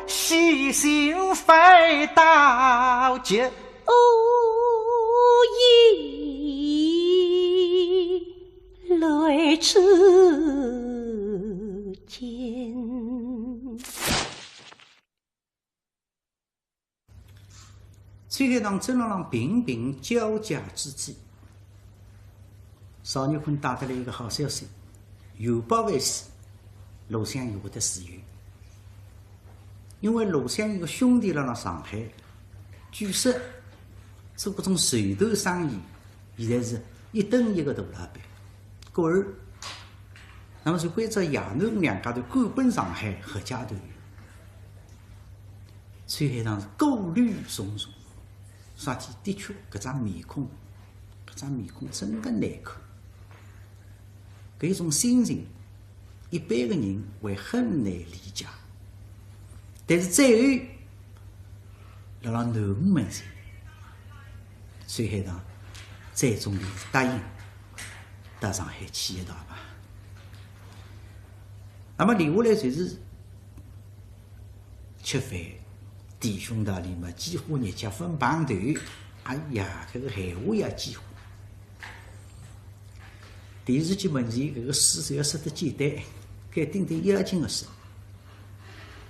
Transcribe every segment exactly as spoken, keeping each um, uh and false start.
喜新会到结，无意来此间。 秋海棠正辣浪平平交界之际，邵玉坤带得来一个好消息，有报为是罗湘绮会得自由。因为罗湘绮个兄弟辣辣上海，据说做搿种绸缎生意，现在是一等一个大老板。故而，那么就关照爷囡两家头赶奔上海合家团圆。 秋海棠是顾虑重重，啥体？的确，搿张面孔，搿张面孔真个难看。搿一种心情，一般个人会很难理解。但是最后，辣辣囡儿面前，秋海棠最终还是答应到上海去一趟吧。那么留下来就是 吃饭，弟兄道理嘛，几乎日脚勿碰头。哎呀，搿个闲话呀，几乎。电视机门前搿个书是要说得简单，该顶顶要紧个事。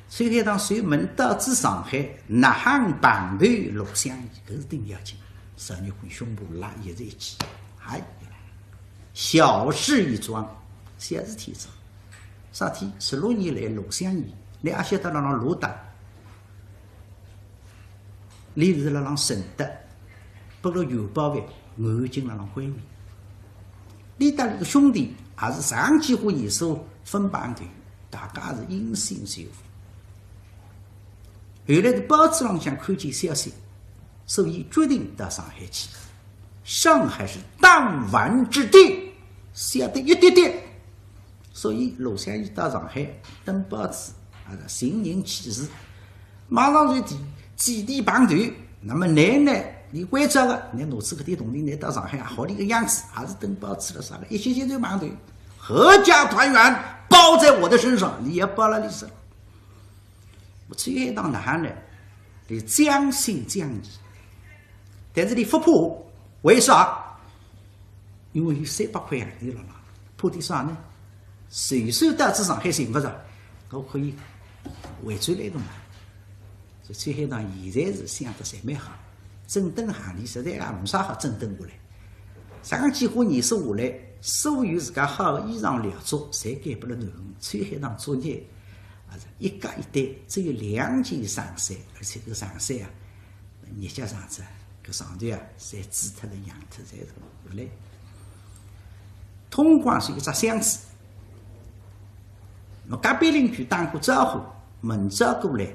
秋海棠随问到仔上海，哪亨碰头罗湘绮，搿是顶要紧。邵玉坤胸脯拉一直一记，哎呀，小事一桩，小事体一桩。 啥体？十六年来罗湘绮，倷阿晓得辣浪罗搭，俚是辣浪承德，拨个袁宝藩软禁辣浪关面。俚搭俚个兄弟也是上几化年数勿碰头，大家也是音信全无。后来个报纸浪向看见消息，所以决定到上海去。上海是弹丸之地，晓得一点点。 所以罗湘绮到上海登报纸，啊，寻人启事，马上就寄，寄地碰头。那么倷呢，倷关照个，倷拿仔搿点铜钿，倷到上海也好俚个样子，也是登报纸了啥个，一歇歇就碰头。合家团圆，包在我的身上，俚也包辣俚身上。我秋海棠哪亨呢？俚将信将疑，但是俚勿怕，为啥？ 因为有三百块洋钿了啦，怕点啥呢？就算到仔上海寻勿着，我可以回转来个嘛。所以秋海棠现在是想得侪蛮好，整顿行李实在也没啥好整顿过来。实梗几化年数下来，所有自家好个衣裳料足，侪捐拨了囡儿。秋海棠作孽，啊，一家一代只有两件长衫，而且搿长衫啊， 日脚长仔，搿上头啊，侪蛀脱了、扬脱，侪是勿来。统共是一只箱子。那隔壁邻居打过招呼，问照过来，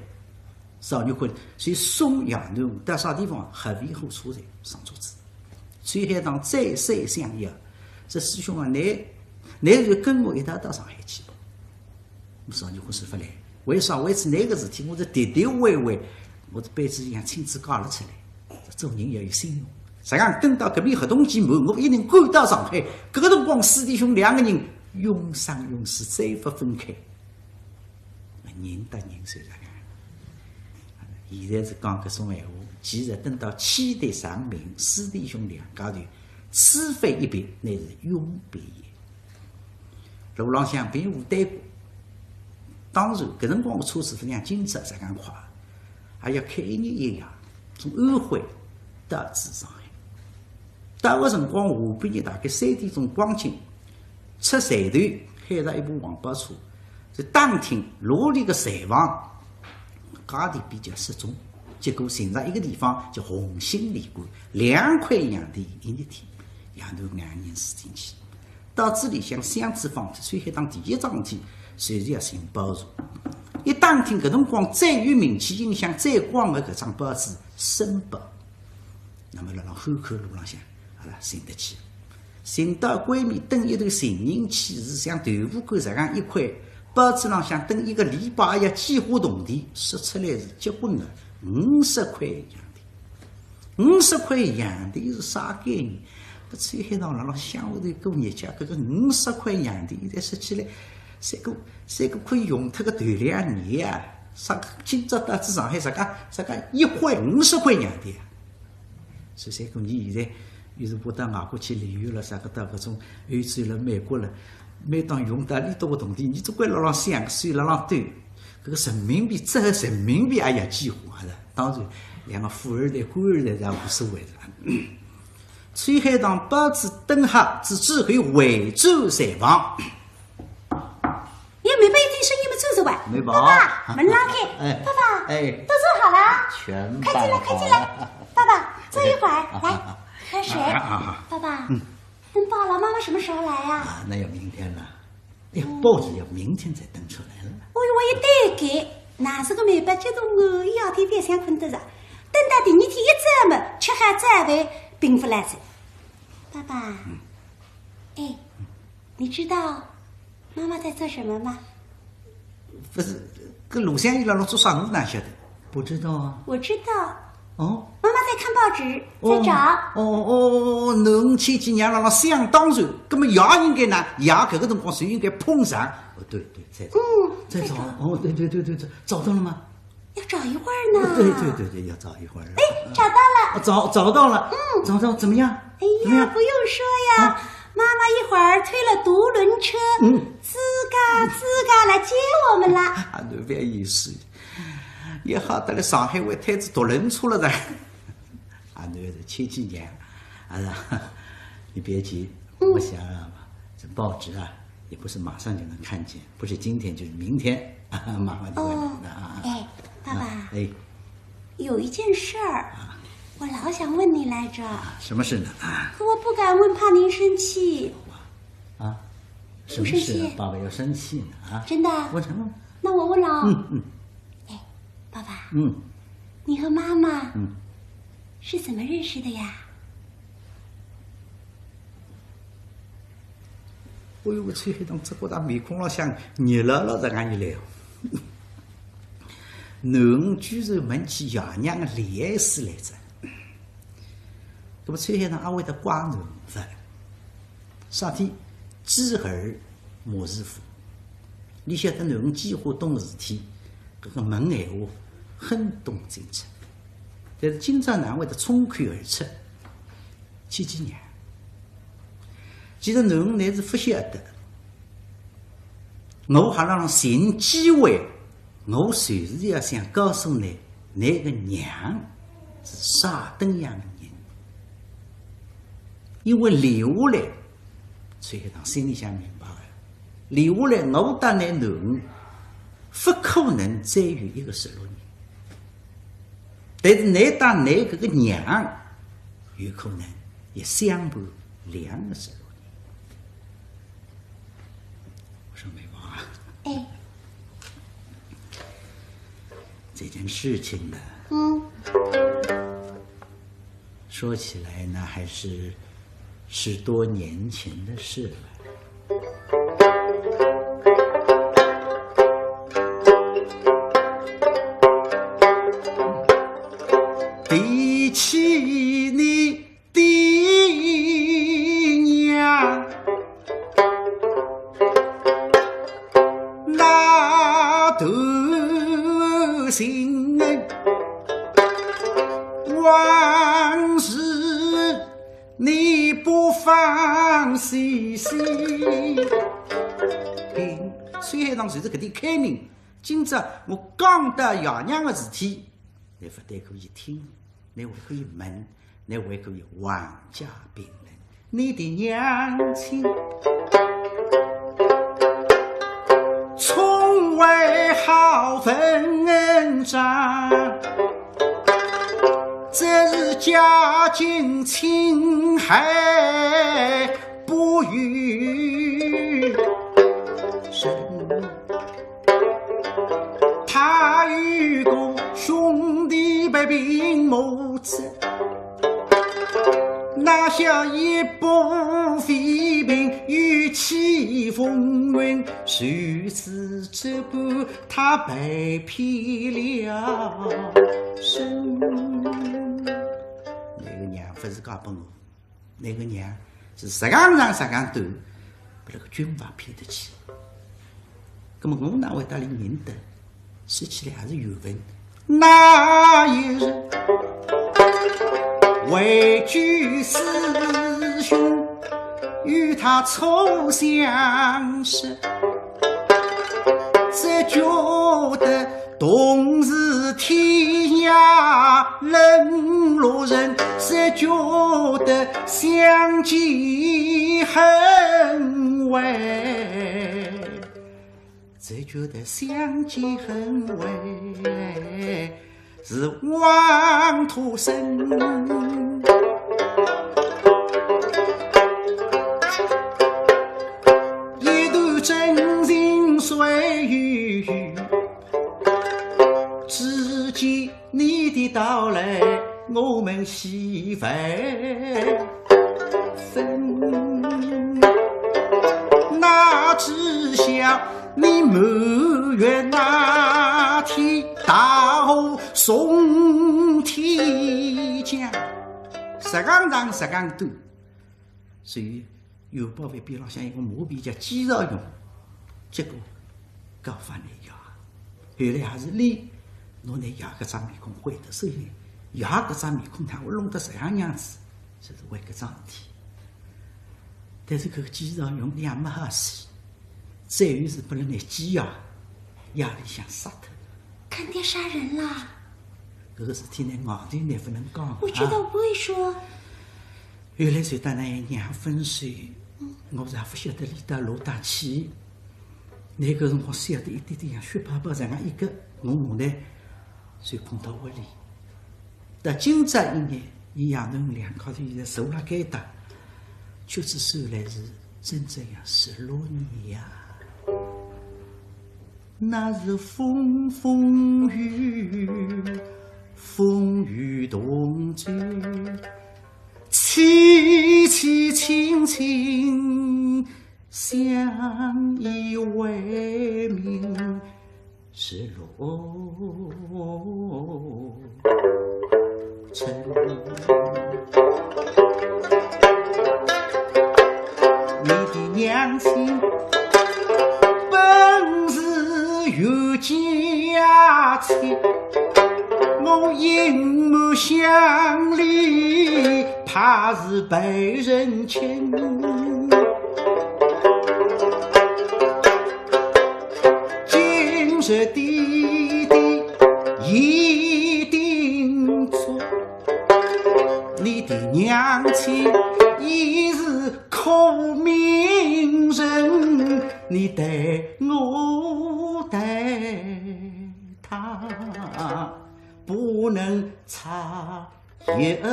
邵玉坤就送爷囡到啥地方？合肥火车站上车子。秋海棠再三相邀，说师兄啊，倷，倷就跟我一道到上海去吧。 我说你胡说八道，为啥？为仔搿个事体，我是特特为为，我是杯子里向亲自解了出来。做人要有信用。实梗等到革命活动期满，我一定赶到上海。搿个辰光，师弟兄两个人永生永世再勿分开。人搭人是实梗。现在是讲搿种闲话，其实等到千敌成名，师弟兄两家头，此非一别，乃是永别也。 路浪向并无耽搁。当然，搿辰光个车子勿像今朝实梗快，还要开一日一夜，从安徽到仔上海。到个辰光，下半日大概三点钟光景，出站头开着一部黄包车，就打听路里个站房，价钿比较适中，结果寻着一个地方叫红星旅馆，两块洋钿一日天，爷囡两人住进去。 到仔里向箱子放脱，秋海棠第一桩事体，就是要寻包茶。一打听搿辰光最有名气、影响最广个搿张报纸《申报》，那么辣辣汉口路浪向，阿拉寻得去。寻到关面等一段寻人启事，像豆腐干实梗一块，报纸浪向登一个礼拜要几化铜钿，说出来是结棍个，五十块洋钿。 五十块洋钿是啥概念？搿秋海棠辣辣乡下头过日脚，搿个五十块洋钿现在说起来，像个，像个可以用脱个头两年啊，啥个今朝到仔上海，啥个啥个一块五十块洋钿啊！所以讲，伲现在又是跑到外国去留学了，啥个到搿种欧洲了、美国了，每当用到俚笃个铜钿，伲总归辣浪想，手辣浪抖。搿个人民币，折合人民币，哎呀，几化啊！当然，两个富二代、官二代，侪无所谓的。秋海棠包仔灯好仔之后，回转睡房。 哎呀，梅宝一听声音么走哉哇。梅宝。爸爸，门拉开。哎。爸爸，哎。都做好了。全办好了。快进来，快进来。爸爸，坐一会儿，来，喝水。啊，啊，啊。爸爸，嗯。灯报了，妈妈什么时候来呀？啊，那要明天了。哎呀，报纸要明天才登出来了。哎哟，我一对个，哪是个梅宝激动哦，一夜天勿想困得着。等到第二天一早么，吃好早饭，平复来哉。爸爸，嗯。哎，你知道 妈妈在做什么吗？不是，搿罗湘绮辣浪做啥，我哪晓得？不知道啊。我知道。哦？妈妈在看报纸，哦，在找。哦，哦，哦，哦，侬前几年辣浪想当然，搿么爷应该呢，爷搿个辰光就应该捧场。哦，对，对，在找。嗯，在找。在找。哦，对，对，对，对，对，找到了吗？ 要找一会儿呢。对，对，对，对，要找一会儿。哎，找到了。啊，找，找到了。嗯。找到怎么样？哎呀，怎么样？不用说呀，啊？妈妈一会儿推了独轮车，嗯。吱嘎吱嘎来接我们了。啊，侬覅意思，也好得了，上海还推仔独轮车了的。啊，侬是前几年，啊，你别急，嗯。我想啊，这报纸啊，也不是马上就能看见，不是今天就是明天，马上就会来的啊。哦，哎，爸爸，啊，哎。有一件事儿，啊。我老想问你来着。啊，什么事呢？啊。可我不敢问，怕您生气。啊，什么事啊？不生气。爸爸要生气呢？啊？真的？我承认。那我问了啊。嗯，嗯。哎，爸爸。嗯。你和妈妈，嗯。是怎么认识的呀？ 哎哟，搿秋海棠只觉得面孔浪向热辣辣实梗一来哦。囡儿居然问起爷娘个恋爱史来着。搿么秋海棠阿会得怪囡儿勿？啥体？知儿莫若父。俚晓得囡儿几化懂事体，搿个问闲话很懂进出。但是今朝哪会得冲口而出？ 前几年，其实囡儿乃是勿晓得，我还辣浪寻机会，我就是要想告诉你，你个娘是啥等样个人。因为留下来，秋海棠心里向明白个，留下来我搭你囡儿勿可能再有一个十六年。 但是你搭你搿个娘，有可能也相伴两个十六年。我说梅宝啊，哎。这件事情呢，嗯。说起来呢，还是 十多年前的事了。提起你的娘，那段情，往事 你不妨细细品。秋海棠就是搿点开明，今朝我讲到爷娘个事体，你勿但可以听，你还可以问，你还可以横加评论。你的娘亲，从未好文章。 只是家境清寒不遇人。他有个兄弟被病没子，那下一步未平，与妻风云，谁知这般 他被骗了身。那个娘勿是嫁拨我，那个娘是实梗长实梗短，拨那个军阀骗得去。那么我哪会搭俚认得？说起来还是缘分。那一日，为救师兄，与他初相识，只觉得同是天涯沦落人，只觉得相见恨晚。 只觉得相见恨晚，是枉脱生。一段真情谁有？只见你的到来，我们喜万 分。哪知晓你满月那天，大祸从天降。实梗长，实梗短，所以元宝饭边浪向有个马屁叫鸡朝阳，结果告发㑚爷。 后来还是俚拿㑚爷搿张面孔毁脱，所以爷搿张面孔哪会弄得实梗样子，就是为搿桩事体。但是搿个鸡朝阳也没好死，最后是拨了㑚鸡爷夜里向杀脱。干爹杀人啦？搿个事体呢，外头呢勿能讲啊。我知道，不会说。后来就搭㑚娘分手，我也勿晓得俚到何搭去。 㑚搿辰光笑得一点点像血泡泡实梗一个，我我呢，就困到屋里。到今朝一日，伲爷囡两家头现在坐辣该搭，屈指算来是整整要十六年呀。那是风风雨雨，风雨同舟，凄凄清清， 相依为命是路程。你的娘亲本是有家亲，我隐瞒乡里，怕是被人亲。 今日爹爹已定做，你的娘亲已是苦命人，你待我待她不能差 一分。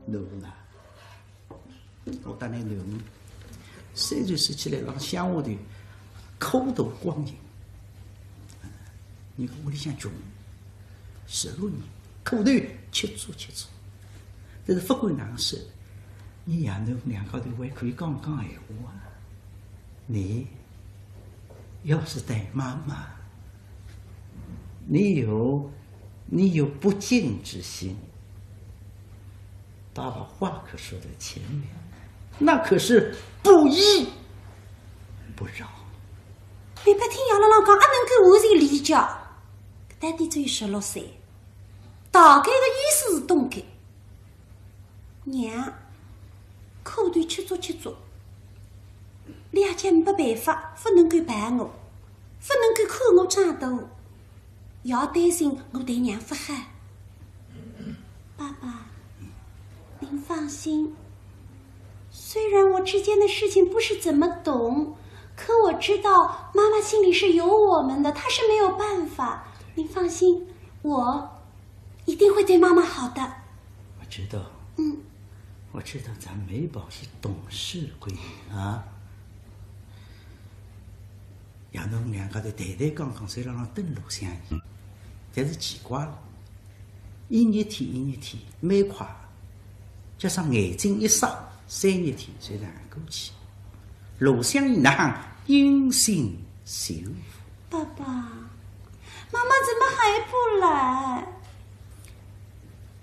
囡儿啊，我搭㑚囡儿，虽然说起来辣乡下头苦度光阴，倷看屋里向穷，十六年，苦头吃足吃足。但是勿管哪能说，伲爷囡儿两家头还可以讲讲闲话啊。 你要是对妈妈，你有，你有不敬之心，爸爸话可说在前面，那可是不依不饶。倷勿听爷勒浪讲，阿能够完全理解。搿点只有十六岁，大概个意思是懂个。 娘，苦头吃足吃足，两家没办法，勿能够陪我，勿能够看我长大，爷担心我对娘勿好。爸爸，您放心，虽然我之间的事情不是怎么懂，可我知道妈妈心里是有我们的，她是没有办法。您放心，我 一定会对妈妈好的。我知道。嗯。我知道咱梅宝是懂事闺女啊。爷囡两家头谈谈讲讲，侪辣浪等罗湘绮。但是奇怪了，一日天一日天，蛮快，加上眼睛一眨，三日天就这样过去。罗湘绮哪哼音信全无。 爸爸，妈妈怎么还不来？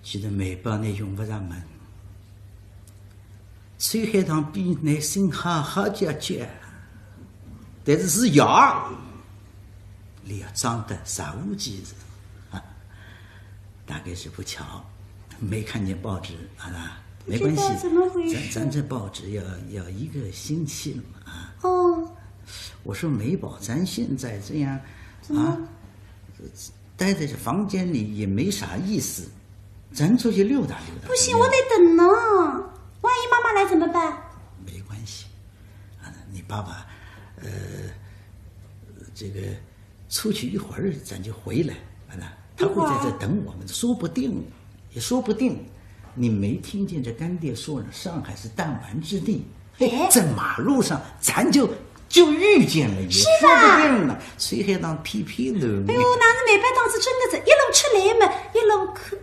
其实梅宝呢用勿着问，秋海棠比倷心好好叫叫，但是是夜，俚要装得若无其事啊。大概是不巧，没看见报纸啊，没关系，不知道怎么回事。咱咱这报纸要要一个星期了嘛啊。哦。我说梅宝，咱现在这样啊，待在这房间里也没啥意思，咱出去溜达溜达。不行，我得等呢，万一妈妈来怎么办？没关系，啊，你爸爸，呃，这个出去一会儿，咱就回来，啊，他会在这等我们的，说不定，也说不定。你没听见这干爹说了，上海是弹丸之地，哎，在马路上咱就就遇见了，也说不定呢。秋海棠偏偏的，哎呦，那是梅宝当时真的是一路吃雷嘛，一路哭。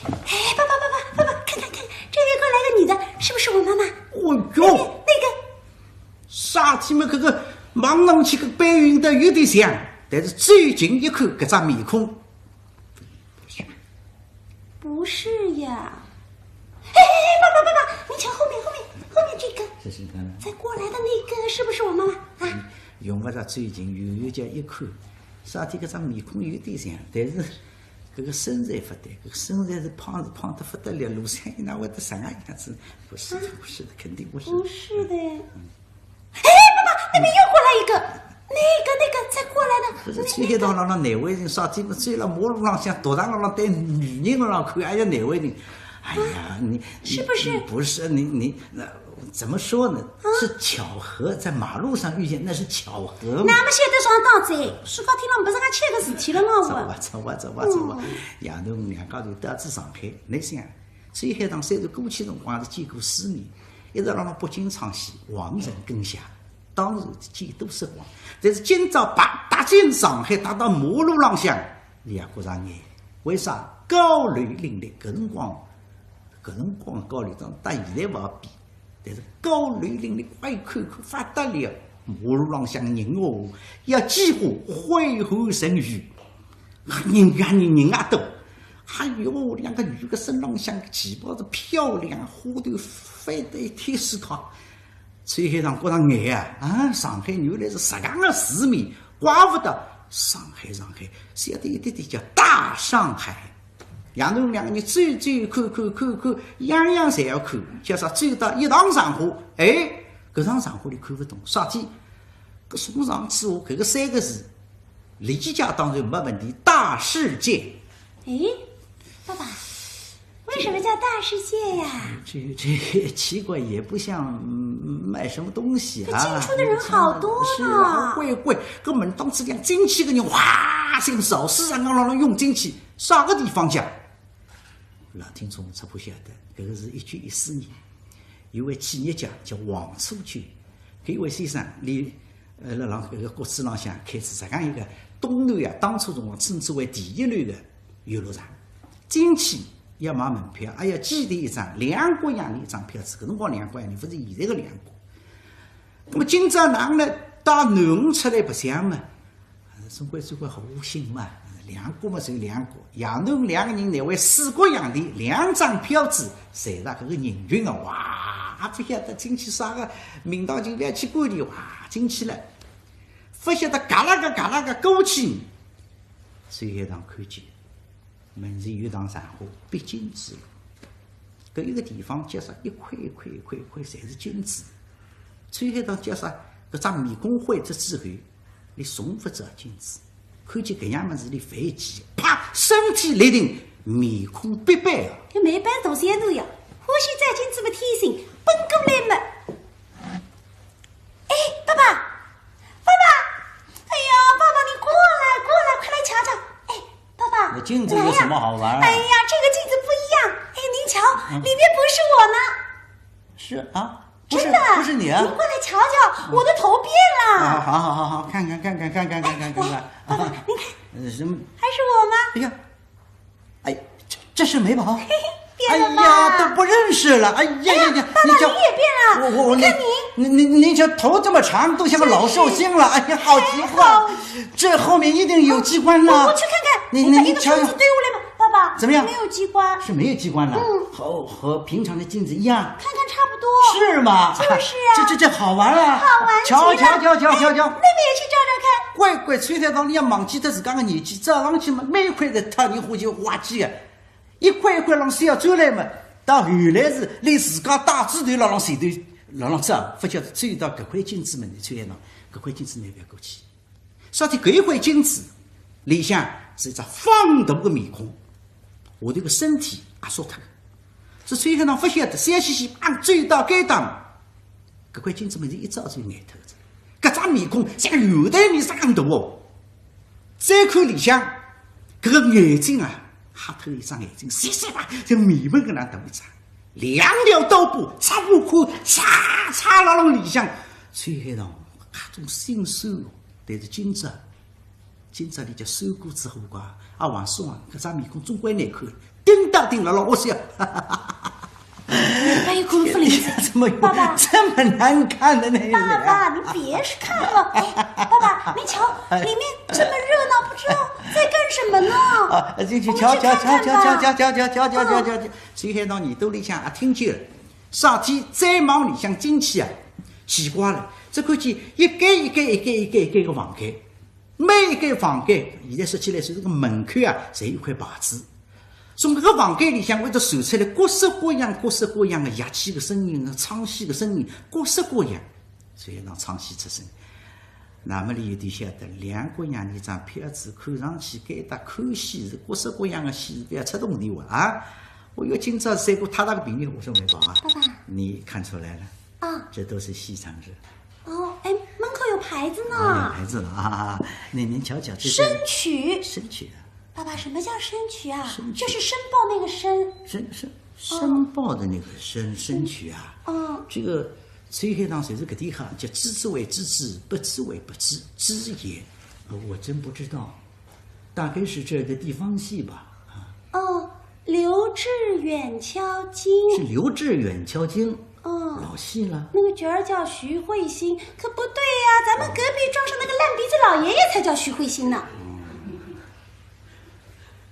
哎，爸爸爸爸爸爸，看看看，这边过来个女的，是不是我妈妈？哦哟，那个啥体嘛，搿个望上去搿背影倒有点像，但是走近一看，搿张面孔不是呀。哎哎哎，爸爸爸爸，你瞧后面后面后面这个，是是看看。再过来的那个是不是我妈妈啊？用勿着走近，远远叫一看，啥体搿张面孔有点像，但是搿个身材勿对，搿个身材是胖是胖得勿得了，罗衫衣哪会得啥样子？不是的，不是的，肯定不是的。不是的。哎，爸爸，那边又过来一个，那个那个再过来的，搿是秋海棠辣辣难为情，啥体嘛，走了马路浪向，突然辣辣对女人辣辣看，哎呀，难为情。哎呀，你是不是？你不是你你那怎么说呢？是巧合，在马路上遇见，那是巧合嘛。那么现在上当哉，世界天浪没啥个巧个事体了嘛，我。走吧走吧走吧走吧，爷囡两家头到仔上海，倷想，秋海棠虽然过去辰光是见过世面，一直辣辣北京唱戏，皇城根下，当然见多识广。但是今朝啪踏进上海，踏到马路浪向，俚也觉着碍。为啥？高楼林立，搿辰光，搿辰光高楼当搭现在勿好比，但是高楼林立，快看看勿得了，马路浪向人哦，要几化，挥汗成雨。人呀人，人也多。哎哟，两个女个身浪向旗袍子漂亮，花头飞得一塌糊涂。秋海棠觉着碍啊，啊，上海原来是实梗个世面，怪勿得上海上海，晓得一点点叫大上海。爷囡两个人走走看看看看，样样侪要看，叫啥走到一堂场化，哎，搿堂场化里看勿懂，啥体？搿从上至下搿个三个字，理解当然没问题，大世界。哎，爸爸，为什么叫大世界呀？这这奇怪，也不像嗯卖什么东西啊。这进出的人好多呢。是啊，贵贵，搿门当中进去个人，哗，像潮水一样浪浪涌进去，啥个地方讲？老听众只怕晓得，搿个是一九一四年，有位企业家叫王初九，搿位先生，伊呃辣辣搿个国资浪向开仔实梗一个东南亚，当初辰光称之为第一流个游乐场。进去要买门票，还要寄点一张两角洋钿一张票子，搿辰光两角洋钿，勿是现在个两角。那么今朝哪能呢？带囡儿出来白相嘛，总归总归好窝心嘛，两角嘛就两角。爷囡两个人呢，为四角洋钿两张票子，赚着搿个人均啊，哇，勿晓得进去啥个名堂景点去观礼，哇，进去了。勿晓得嘎啦嘎嘎啦嘎过去，秋海棠看见门前有堂场化，必经之路。搿一个地方叫啥一块一块一块一块侪是金子。秋海棠叫啥搿张面孔灰脱之后，伊重复照镜子，看见搿样物事伊犯忌，啪，身体立定，面孔必白啊。搿梅宝大仙头呀，欢喜照镜子勿天性，奔过来嘛。哎，爸爸，爸爸，哎呀，爸爸，你过来，过来，快来瞧瞧。哎，爸爸，那镜子有什么好玩啊？来呀。哎呀，这个镜子不一样。哎，您瞧，嗯。里面不是我呢。是啊，不是，真的，不是你啊。您过来瞧瞧，我的头变了。啊，好好好好，看看看看看看看看看看。爸爸，您看，呃，什么？还是我吗？哎呀，哎，这这是梅宝？嘿嘿，变了吧？哎呀，都不认识了。哎呀呀呀，哎呀，爸爸，你这，你也变了。我我我，你看你。你你你这头这么长，都像个老寿星了。哎呀，好奇怪。还好。这后面一定有机关呢。我我去看看。你你你看，一个你瞧瞧。兔子对我来嘛，爸爸爸，怎么样？没有机关。是没有机关了？嗯。和，和平常的镜子一样。看看差不多。是吗？就是啊。这，这，这好玩啊。好玩极了。瞧，瞧，瞧，瞧，瞧，瞧。哎，那边也去照照看。乖乖，崔海棠，倷要忘记脱自家个年纪，照上去嘛，蛮快个，脱，倷花就花季个，一块一块浪水要转来嘛，到后来是连自家带子头辣浪水头，辣浪照，勿晓得走到搿块镜子门前，崔海棠，搿块镜子门勿要过去。 说起搿一块镜子，里向是一只方头个面孔，下头个身体也缩脱个。是崔海棠勿晓得，笑嘻嘻，啊，走到该档，搿块镜子门前一照就呆脱了。搿张面孔像个圆台面上大哦。再看里向，搿个眼睛啊，瞎脱一只眼睛，细细吧，像面盆搿能大一只。两条刀疤，擦不哭，擦擦辣辣里向。崔海棠，搿种心酸哦。 但是今朝，今朝倷叫酸过之后个，啊，王叔啊，搿张面孔总归难看，盯到盯牢牢，我想。你背后不理解。怎么有爸爸，这么难看的那个人啊？爸爸，你别看了。哎，爸爸，你瞧，里面这么热闹，不知道在干什么呢。啊，进去瞧瞧瞧瞧瞧瞧瞧瞧瞧瞧瞧瞧。嗯。崔海棠耳朵里向也听见了，上天再往里向进去啊，奇怪了，只看见一间一间一间一间一间个房间。 每一间房间，现在说起来算是个门口啊，侪有块牌子。从搿个房间里向会得传出来各式各样、各式各样的乐器的声音啊，唱戏的声音，各式各样。所以让唱戏出声。那么倷有点晓得，两个人一张票子，看上去该搭看戏是各式各样的戏，勿要出动地方啊。我有今朝三个太大的比例，我说没错啊。爸爸。你看出来了。啊。这都是戏场子。 哦，哎，门口有牌子呢。啊，有牌子了啊！那您瞧瞧，这是生曲。生曲啊。爸爸，什么叫生曲啊？生曲。就是申报那个申。申，申，申报的那个申，申曲啊。嗯。这个崔海棠侪是搿点行，叫知之为知之，不知为不知，知也。我真不知道。 大概是这儿的地方戏吧，啊。哦，刘志远敲金。是刘志远敲金？哦。老戏了。那个角儿叫徐惠新，可不对呀，咱们隔壁庄上那个烂鼻子老爷爷才叫徐惠新呢。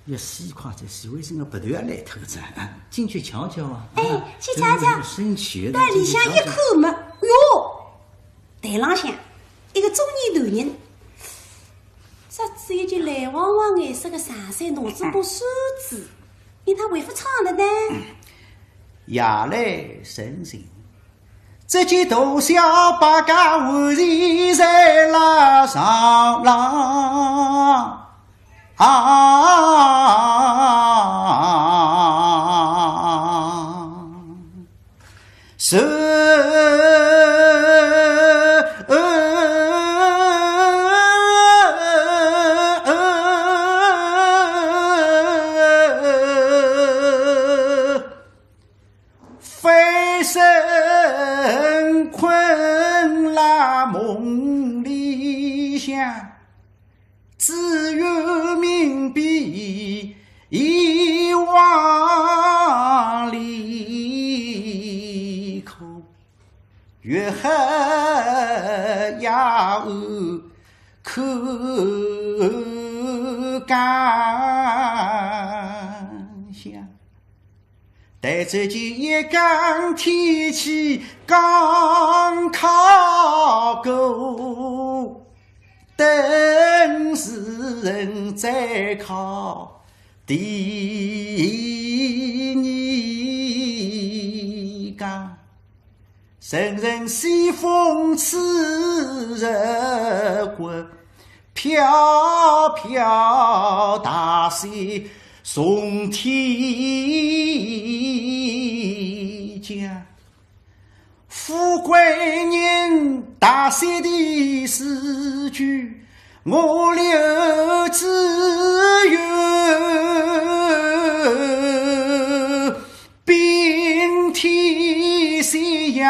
要死快，这徐惠新个鼻头也烂脱个哉，啊，进去瞧瞧啊。哎，啊，去瞧瞧。真是生趣的，到里向一看嘛，哟，台浪向一个中年男人， 着仔一件蓝黄黄颜色的长衫，拿仔把扇子，伊哪会勿唱的呢？夜来人静，只见大小八家无人在拉上郎。啊，是 翻身困辣梦里向，只有命比以往里苦。 越恨也无可敢想。但只见一更天气刚考过，等时辰再考第二更。 人人西风吹日滚，飘飘大雪从天降。富贵人踏雪的诗句，我留只有 冰天雪夜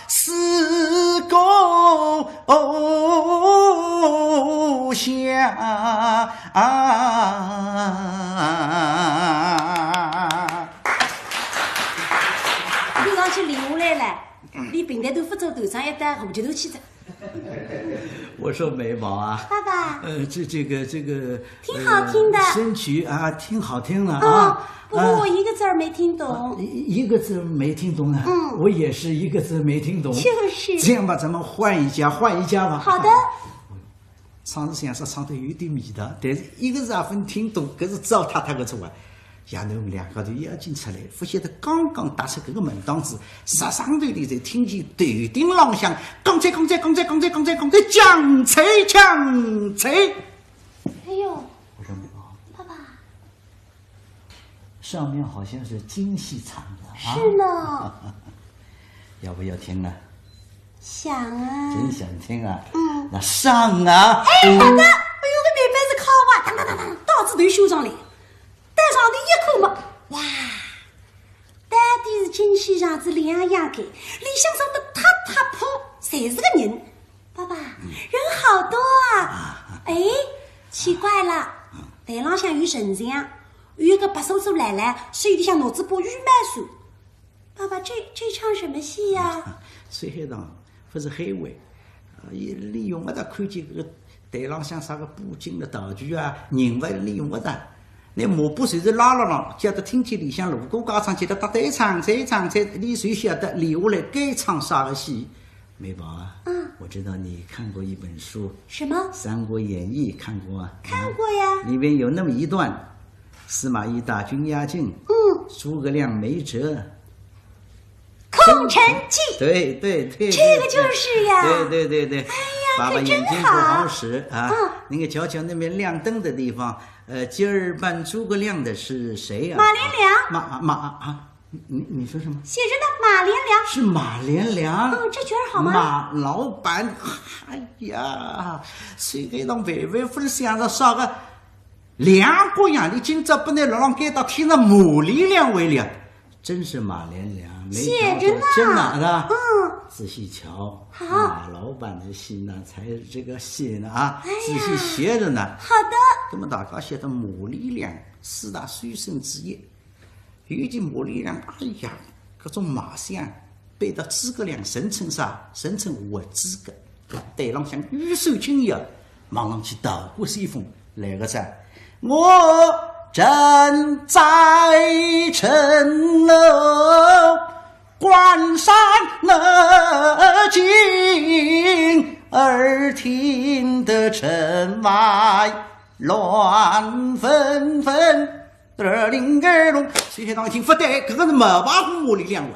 思故乡。看上去留下来了，连评弹都勿做，头上一戴胡须头去的。我说梅宝啊，爸爸，呃，这这个这个挺好听的呃、神曲啊，挺好听的哦啊。，不过我一个字儿没听懂。一一个字没听懂呢，嗯我也是一个字没听懂。就是这样吧，咱们换一家，换一家吧。好的，唱是相声唱得有点味道，但是一个字也没听懂，搿是糟蹋脱个错啊。爷囡两家头一径出来，勿晓得刚刚踏出搿个门档子，煞上头里才听见头顶浪向，刚才刚才刚才刚才刚才刚才，抢菜抢菜。哎呦，我说梅宝，爸爸，上面好像是京戏唱的啊。是呢，要不要听啊？想啊，真想听啊？嗯，那上啊！哎，好的，哎呦，搿梅宝是敲啊，当当当当当，到仔头修上来，到上头一看嘛，哇，到底是京戏场子两样个，里向上头塌塌铺，侪是个人。爸爸，人好多啊！哎，奇怪了，台浪向有神像，有一个白手手来来，手里向拿仔把羽毛扇。爸爸，这这唱什么戏呀、秋海棠勿是海外，啊，伊利用勿着看见搿个台浪向啥个布景的道具啊，人物利用勿着。那幕布随时拉了了，叫得听见里向锣鼓家唱起来，搭搭唱唱唱唱，伊就晓得留下来该唱啥个戏。梅宝啊，嗯我知道你看过一本书，什么？《三国演义》看过啊？看过呀。里面有那么一段，司马懿打军压境，嗯，诸葛亮没辙。空城计，对对对，这个就是呀。对对对对，哎呀，爸爸可真眼睛不好好使啊嗯。那个瞧瞧那面亮灯的地方，呃，今儿扮诸葛亮的是谁呀？马连良，马马啊，你你说什么？写着呢，马连良。是马连良。嗯，这角儿好吗？马老板，哎呀，秋海棠万万勿想着啥个，两个样，伊今朝本来辣浪该搭听着马连良回来，真是马连良，没写着呢瞧错，真的是吧？嗯，仔细瞧，好马老板的戏呢，才是这个戏呢啊，哎呀仔细写着呢。好的。那么大家晓得马连良四大书生之一，尤其马连良，哎呀，搿种卖相，配得诸葛亮，人称啥？人称活诸葛。台浪向羽扇轻摇，望上去桃花仙风来个哉。我站在城楼关山那静，耳听得城外乱纷纷。林二龙，秋海棠一听，勿对，搿个是冒牌货马连良哇。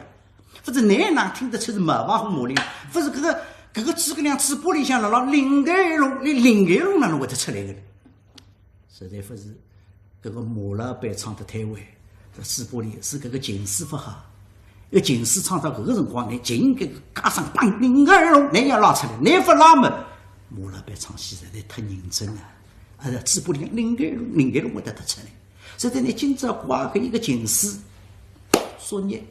勿是，哪能听得出是冒牌货马连良？勿是，搿个搿个诸葛亮嘴巴里向辣辣林二龙，林二龙哪能会得出来个呢？实在勿是，搿个马老板唱得太会，搿嘴巴里是搿个情势勿好。搿情势唱到搿个辰光，侬就应该加上，砰，林二龙，侬要拉出来，侬勿拉么，马老板唱戏实在太认真了。啊，嘴巴里林二龙，林二龙会得得出来。实在侬今朝怪搿一个情势，作孽，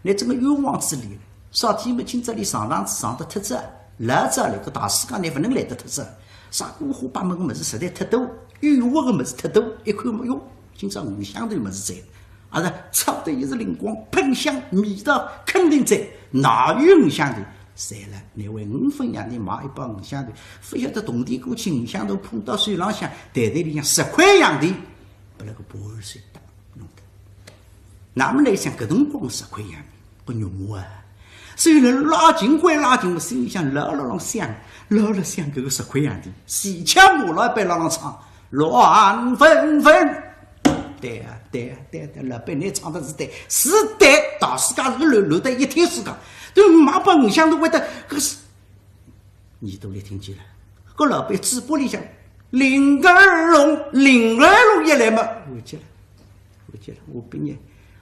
侬真个冤枉之理了。啥体么？今朝伊上档子上得太早，老早来个大世界，侬勿能来得太早。啥五花八门个物事实在太多，诱惑个物事太多，一看么哟，今朝五香头物事在，啊是，炒得一时灵光，喷香，味道肯定在，哪有五香头？算了，拿回五分洋钿买一包五香头，勿晓得铜钿过去五香头碰到手浪向，袋袋里向十块洋钿，拨勒个保安手搭弄脱。那么来想，搿辰光十块洋钿，勿肉麻啊。所以呢，拉近归拉近，我心里向老老浪想，老老想搿个十块洋钿，齐巧马老板辣浪唱，乱纷纷。对啊，对啊，对啊，对啊，老板侬唱得是对，是对，大世界是乱，乱得一天世界，对，马帮五香头会得，搿是，耳朵里听见了，搿老板嘴巴里向，林二龙，林二龙一来嘛，回去了。 我记得我毕业，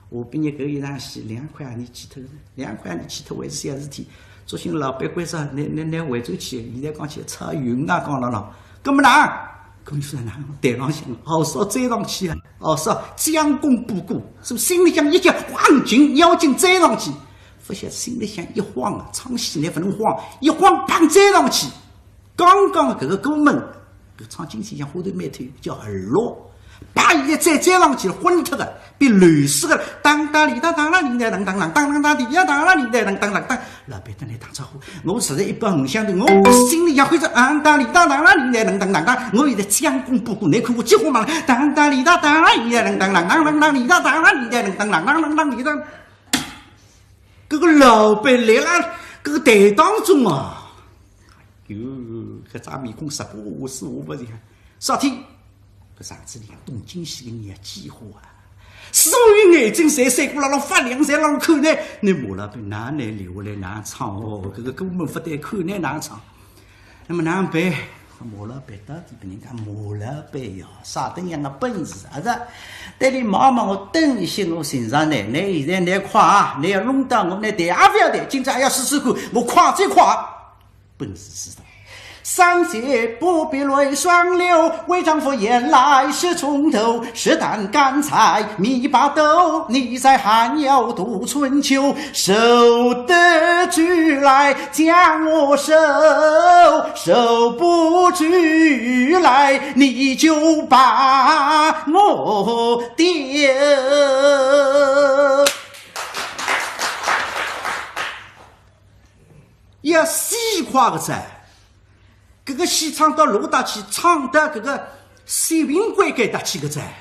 我毕业搿一场戏两块洋钿去脱，两块洋钿去脱还是小事体。作兴老板关照，侬侬侬回转去，现在讲起来差远啊，讲了咯。搿么哪？搿么说哪？台浪向好少追上去啊，好少将功补过，是不是心里向一急，晃紧要紧追上去，勿晓得心里向一慌啊，唱戏侬勿能慌，一慌砰追上去。刚刚搿个过门，搿唱京戏像花头蛮头叫二落。啪一下再追上去了，昏脱个，变乱死个了。当当里当当啦，里当当当当当当当里当当啦，里当当当当当。老板等来打招呼，我实在一百五香头，我心里也会着，当当里当当啦，里当当当当当。我现在将功补过，你看我几化猛，当当里当当啦，里当当当当当当当里当当啦，里当当当当当当里当。搿个老板来了，搿个台当中啊，哟，搿张面孔直播我是我勿像。啥体？搿场子里向东京西个人啊，几化啊，所有眼睛侪闪过来，辣发亮，侪辣看呢。那马老板哪能留下来哪唱哦？搿个根本勿对，看呢哪唱？那么哪能办？马老板到底拨人家马老板呀，啥等样个本事啊？是，对伊望望，我等一歇我寻着呢。你现在你快啊，你要弄到我，你谈也勿要谈，今朝还要试试看，我快最快。 本事是大。上街不必泪双流，为丈夫眼泪是从头，试担干柴米把豆，你在寒窑度春秋，守得住来将我守，守不住来你就把我丢。 要死快个哉，搿个戏唱到罗搭去，唱到搿个薛平贵该搭去个哉。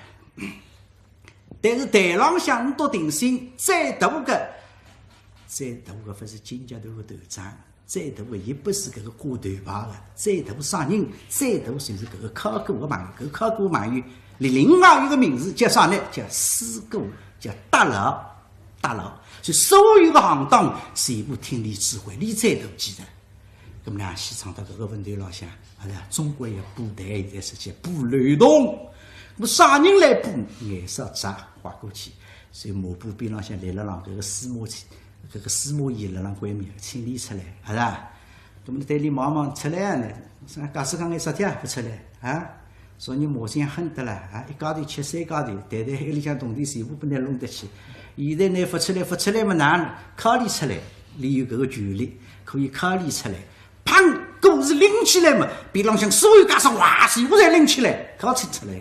但是台浪向倷笃定心，最大个，最大个勿是金角头个头章，最大个也勿是搿个挂头牌个，最大啥人？最大就是搿个敲鼓个朋友，搿敲鼓朋友，另外一个名字叫啥呢？叫师鼓，叫大佬。 大佬，所以所有个行当全部听伊指挥，伊最大个。那么呢，戏唱到搿个问题浪向，啊，总归要补台，现在说起补漏洞。那么啥人来补？颜色只划过去，所以幕布边浪向立了浪搿个司马，搿个司马懿辣浪关面请伊出来，啊，是吧？那么对伊望望出来呢，啥假使讲伊啥体也勿出来啊？ 昨日骂相狠得了啊，一家头吃三家头，袋袋海里向铜钿全部拨伊弄得去。现在伊勿出来，勿出来嘛，哪能？敲伊出来，伊有搿个权利，可以敲伊出来。砰，鼓是拎起来嘛，边浪向所有家生哇，全部侪拎起来，敲起出来。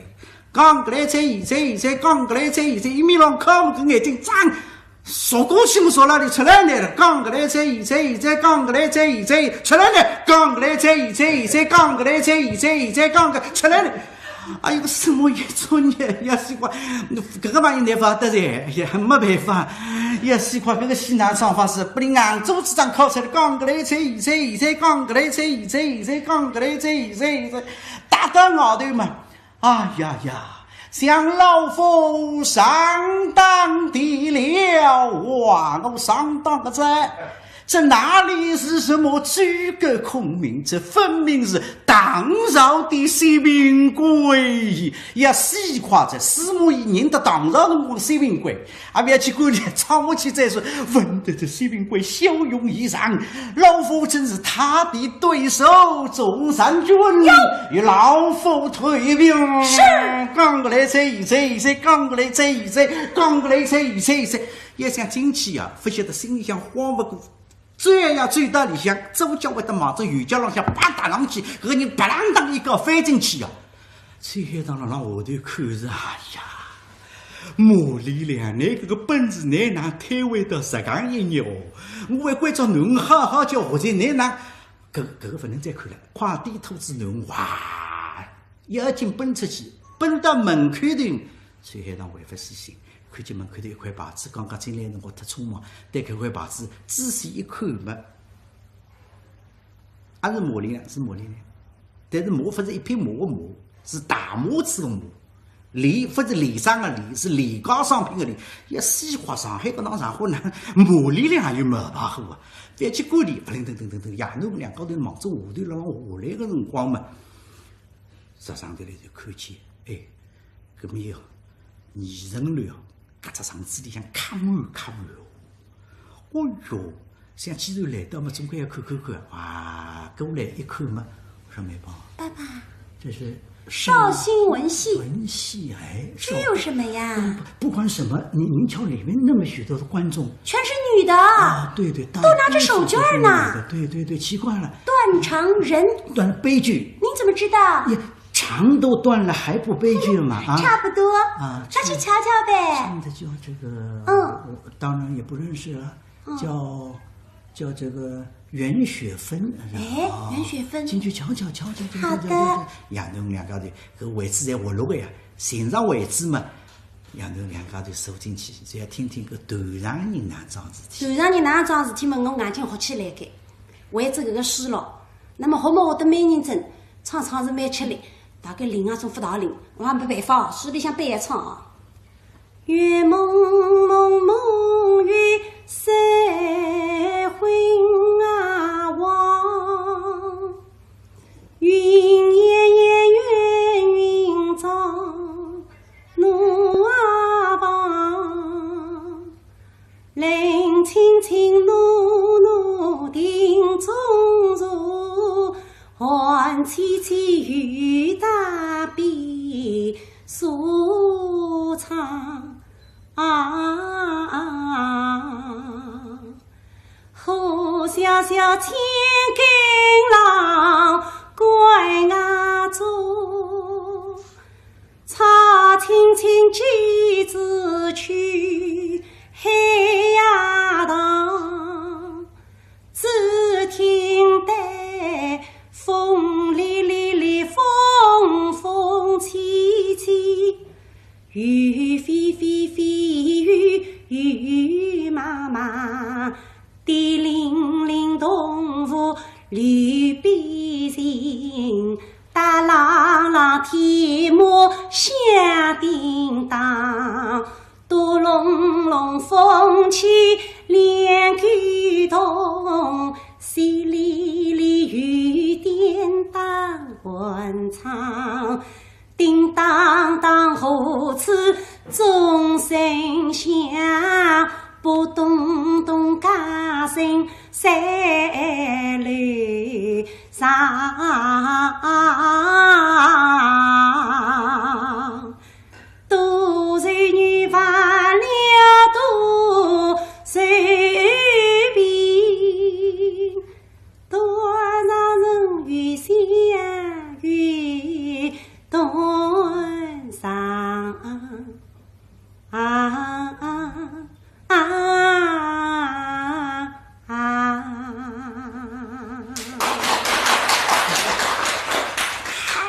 讲搿来哉，现在，现在，讲搿来哉，现在，一面浪敲，搿眼睛张 说过去么说了，伊出来呢，讲搿来哉，现在，现在，讲搿来哉，现在，出来呢，讲搿来哉，现在，现在，讲搿来哉，现在，现在，讲搿出来呢。哎哟，什么一种呢？也是怪，搿个朋友难法得哉，也没办法，也是怪搿个戏哪唱法是，拨伊硬做仔张敲出来，讲搿来哉，现在，现在，讲搿来哉，现在，现在，讲搿来哉，现在，现在，打到外头嘛。 哎呀呀，想老夫上当的了，哇，我上当个哉。这哪里是什么诸葛孔明，这分明是唐朝的薛平贵。要死快哉，司马懿认得唐朝辰光的薛平贵。 也覅去管伊，唱下去再说，闻得这薛平贵骁勇异常，老夫真是他的对手，众将军，与老夫退兵。是。讲过来哉，现在，现在，讲过来哉，现在，讲过来哉，现在，现在。也想进去呀，勿晓得心里向慌勿过，走呀走到里向，左脚会得望仔右脚浪向啪踏上去，搿个人啪啷当一跤翻进去呀。 秋海棠辣浪下头看是，哎呀，马连良，倷搿个本事，倷哪能推扳到实梗一日哦？我还关照囡儿好好叫学习，倷哪，搿，搿个勿能再看了，快点拖仔囡儿，哇，要紧奔出去，奔到门口头，秋海棠回勿死心，看见门口头一块牌子，刚刚进来辰光太匆忙，对搿块牌子仔细一看嘛，也是马连良，是马连良。 但是马勿是一匹马个马，是大马子个马。连勿是连长个连，是廉价商品个廉。要死快，上海搿趟上海呢，马连良也有冒牌货啊！覅去管伊，勿灵，噔噔噔噔，爷囡两家头望仔下头辣浪下来个辰光嘛，实梗头来就看见，哎，搿面有二层楼哦， 搿只场子里向客满客满哦。哦哟，想既然来到嘛，总归要看看看。哇，过来一看嘛，我说梅宝，爸爸，这是绍兴文戏。文戏，哎，这有什么呀？不，不管什么，您，您瞧里面那么许多的观众，全是女的。啊，对对，都拿着手绢儿呢。对对对，奇怪了。断肠人。断悲剧。您怎么知道？也肠都断了还不悲剧嘛？啊，差不多，啊，再去瞧瞧呗。唱的叫这个，嗯我当然也不认识了，叫叫这个袁雪芬。哎啊袁雪芬进去瞧瞧瞧瞧瞧瞧好的瞧瞧。杨东两家头搿位置侪活络个呀，寻着位置嘛，杨东两家头走进去，就要听听搿团上人哪桩事体。团上人哪桩事体嘛，我眼睛合起来个，为着搿个书咯。那么好么，我得每人整，唱唱是蛮吃力，大概领啊种勿大领，我也没办法哦，书里向背也唱啊。月蒙蒙蒙月色昏啊黄，云烟烟云云罩奴啊旁。 冷清清奴奴庭中坐，寒凄凄雨打边诉唱。啊，呼啸啸千斤浪关外坐， 唱青青几子去海呀塘，只听得风哩哩哩，风风凄凄，雨霏霏霏，雨雨茫茫。 地灵灵动物绿背心，大浪浪天幕响叮当，嘟隆隆风起连沟通，淅沥沥雨点打寒窗。 叮当当，何处钟声响？扑通通，家声在楼上。多愁女犯了多愁病， 多少人与相遇断肠。啊啊啊啊！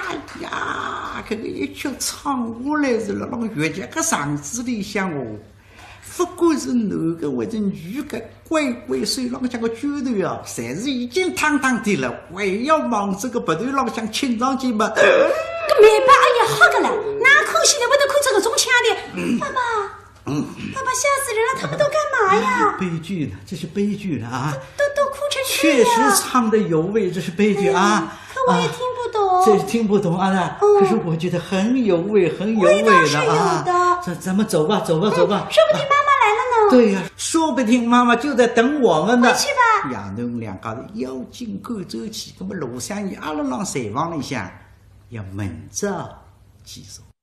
哎呀，搿个一曲唱下来是辣辣越剧个场子里向哦，勿管是男个还是女个，乖乖手浪向个绢头啊，侪是已经烫烫的了，还要望这个鼻头浪向亲上去嘛。 搿没办法，哎呀，好个了，哪可现在会得看这个中枪的？爸爸，爸爸，吓死人了！他们都干嘛呀？悲剧呢，这是悲剧呢啊！都都哭成这确实样。唱的有味，这是悲剧啊。可我也听不懂。这听不懂啊，那、嗯可是我觉得很有味，很有味的啊。味道是有的咱咱们走吧，走吧，走吧。说不定妈妈来了呢。对呀、说不定妈妈就在等我们呢。回去吧。爷囡两家头要紧赶走去，那么罗湘绮阿拉浪睡房里向要明朝继续。